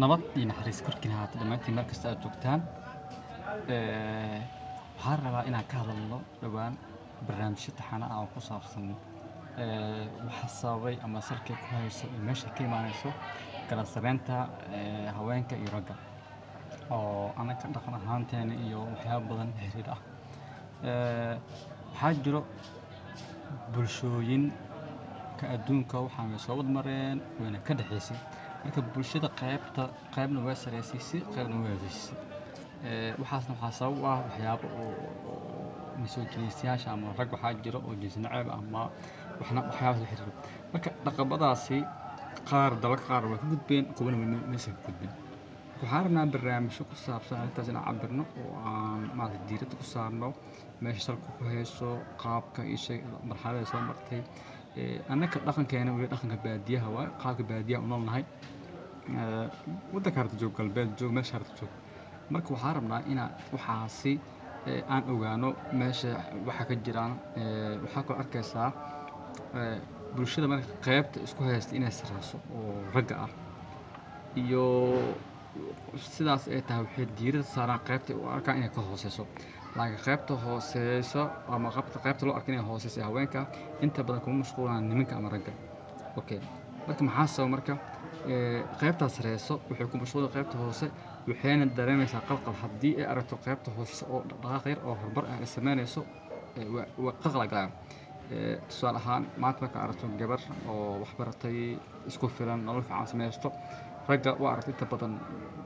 Nabad iyo naxariis korkiina haato dhammaantiin meel kasta aad joogtaan. Waxaan rabaa inaan ka hadalno dhowaan barnaamijyo taxane ah oo ku saabsan waxa sababay ama salka ku hayso iyo meesha ka imaanayso kala sareynta haweenka iyo ragga oo anaka dhaqan ahaanteena iyo waxyaabo badan xiriir ah. Waxaa jiro bulshooyin ka adduunka waxaan way soo wad mareen, wayna ka dhaxaysay. Marka bulshada qaybta qaybna way sareysay, qaybna way hooseysay. Waxaasna waxaa sabab u ah waxyaabo oo misogynist-yaasha ama rag waxaa jiro oo jinsi nacayb ama waxna waxyaabahaas la xiriiro. Marka dhaqamadaasi qaar dalalka qaar way ka gudbeen, kuwana maysan ka gudbin. Waxaan rabnaa barnaamijyo ku saabsan arrintaas inaan cabirno oo aan maaragtay diiradda ku saarno meesha salka ku hayso, qaabka iyo shay marxaladda soo martay. Annaka dhaqankeena weli dhaqanka baadiyaha waaye, qaabka baadiyaha u noolnahay. Waddanka harta joog, galbeed joog, meesha harta joog. Marka waxaan rabnaa inaan waxaasi aan ogaano meesha waxa ka jiraan. Waxaa kaloo arkaysaa bulshada marka qaybta isku haysta inay sareyso oo ragga ah iyo sidaas ay tahay, waxay diiradda saaraan qaybta u arkaan inay ka hooseyso. Laakiin qaybta hooseyso ama qaybta loo arko inay hooseyso ee haweenka inta badan kuma mashquulaan nimanka ama ragga. Okay. Marka maxaa sababa marka qaybta sareyso waxay ku mashquuli qaybta hoose, waxayna dareemaysaa qalqal haddii ay aragto qaybta hoose oo dhaqdhaqaaq yar oo horumar ah ay sameynayso, waa qalqal galayaan. Tusaale ahaan, maanta marka aragto gabar oo wax baratay, isku filan, nolol fiican sameysto, ragga waa aragtay inta badan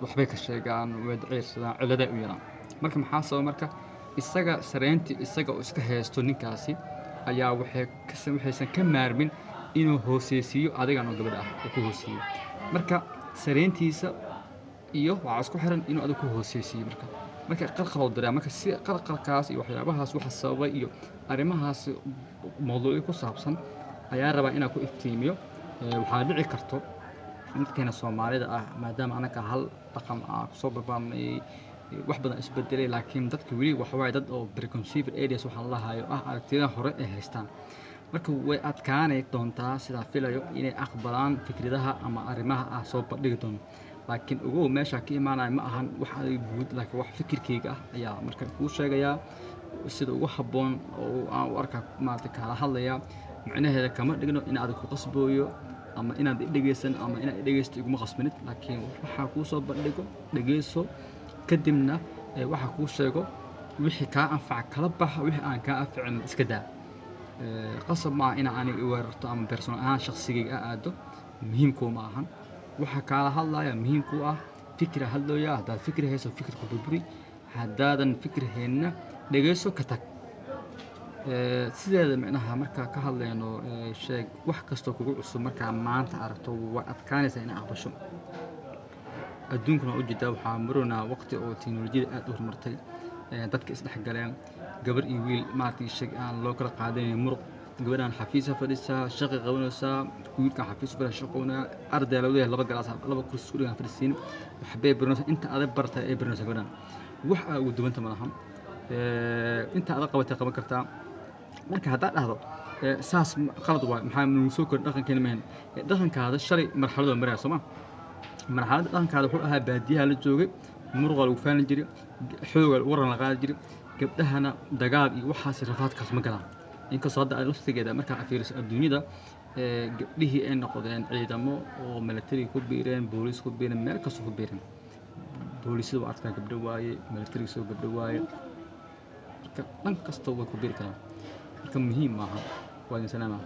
waxbay ka sheegaan, way ciirsadaan, ciladay u yeelaan. Marka maxaa sababa marka isaga sareyntii isaga oo iska haysto ninkaasi ayaa waxay waxaysan ka maarmin inuu hooseysiiyo adigan oo gabadha ah oo ku hooseeyo. Marka sareyntiisa iyo waxaa isku xiran inuu adiga ku hooseysiiyo. Marka qalqal oo dareema, marka si qalqalkaas iyo waxyaabahaas waxa sababay iyo arrimahaas mowduucyo ku saabsan ayaa rabaa inaan ku iftiimiyo. Waxaa dhici karto dadkeena Soomaalida ah, maadaama anaka hal dhaqan aan kusoo barbaarnay, wax badan isbedelay, laakiin dadka weli waxa waaye dad oo preconceived ideas waxaa la lahayo ah, aragtiyada hore ay haystaan. Marka way adkaanay doontaa sidaa filayo inay aqbalaan fikradaha ama arrimaha ah soo bandhigi doono. Laakiin ogow, meesha ka imaanaya ma ahan wax adiga guud, laakiin wax fikirkeyga ah ayaa marka kuu sheegayaa sida ugu habboon oo aan u arkaa maaragtay kaala hadlayaa. Micnaheeda kama dhigno in aad ku qasbooyo ama inaad i dhegeysan ama inaad i dhegeysto iguma qasbanid, laakiin waxaa kuu soo bandhigo dhegeyso, kadibna waxa kuu sheego wixii kaa anfaca kala baxa, wixii aan kaa anficin iska daa. Qasab ma aha inaa aniga i weerarto ama personal ahaan shaqsigayga a aado, muhiim kuuma ahan. Waxa kaala hadlaya muhiim kuu ah fikra hadlooya. Haddaad fikri hayso, fikirka burburi. Haddaadan fikri hayninna, dhegeyso, ka tag. Sideeda micnaha markaa ka hadlayno, sheeg wax kastoo kugu cusub markaa maanta aragto way adkaanaysaa inaad aqbasho. Adduunkuna waa ujeedaa, waxaa maroonaa waqti oo teknolojiyada aad u horumartay, dadka isdhexgaleen, gabar iyo wiil maaragtay sheeg aan loo kala qaadanayn muruq. Gabadhaan xafiisa fadhisaa, shaqi qabanaysaa, wiilkan xafiis fadhiya, shaqo qabanaya, arday labada laba galaas laba kursi isku dhigan fadhisiin, waxbay baranaysaa. Inta adag baratay ay baranaysaa gabadhaan, wax aa ugu duwanta ma lahan. Inta adag qabatay qaban kartaa. Marka haddaad dhahdo saas qalad waay, maxaa nagu soo kordhin dhaqankeena mahan? Dhaqankaada shalay marxalad waa maraya sooma. Marxaladda dhaqankaada wuxuu ahaa baadiyaha la joogay, muruqa lagu faani jiray, xoogaa waran la qaadi jiray, gabdhahana dagaal iyo waxaas rafaadkaas ma galaan. Inkastoo hadda aad laftigeeda markaa fiiriso adduunyada gabdhihii ay noqdeen ciidamo oo military ku biireen, booliis ku biireen, meel kasta ku biireen. Booliisyada waa arkaa gabdho waaye, militariga soo gabdho waaye. Marka dhan kasta way ku biiri karaan. Marka muhiim maaha. Waa idin salaama.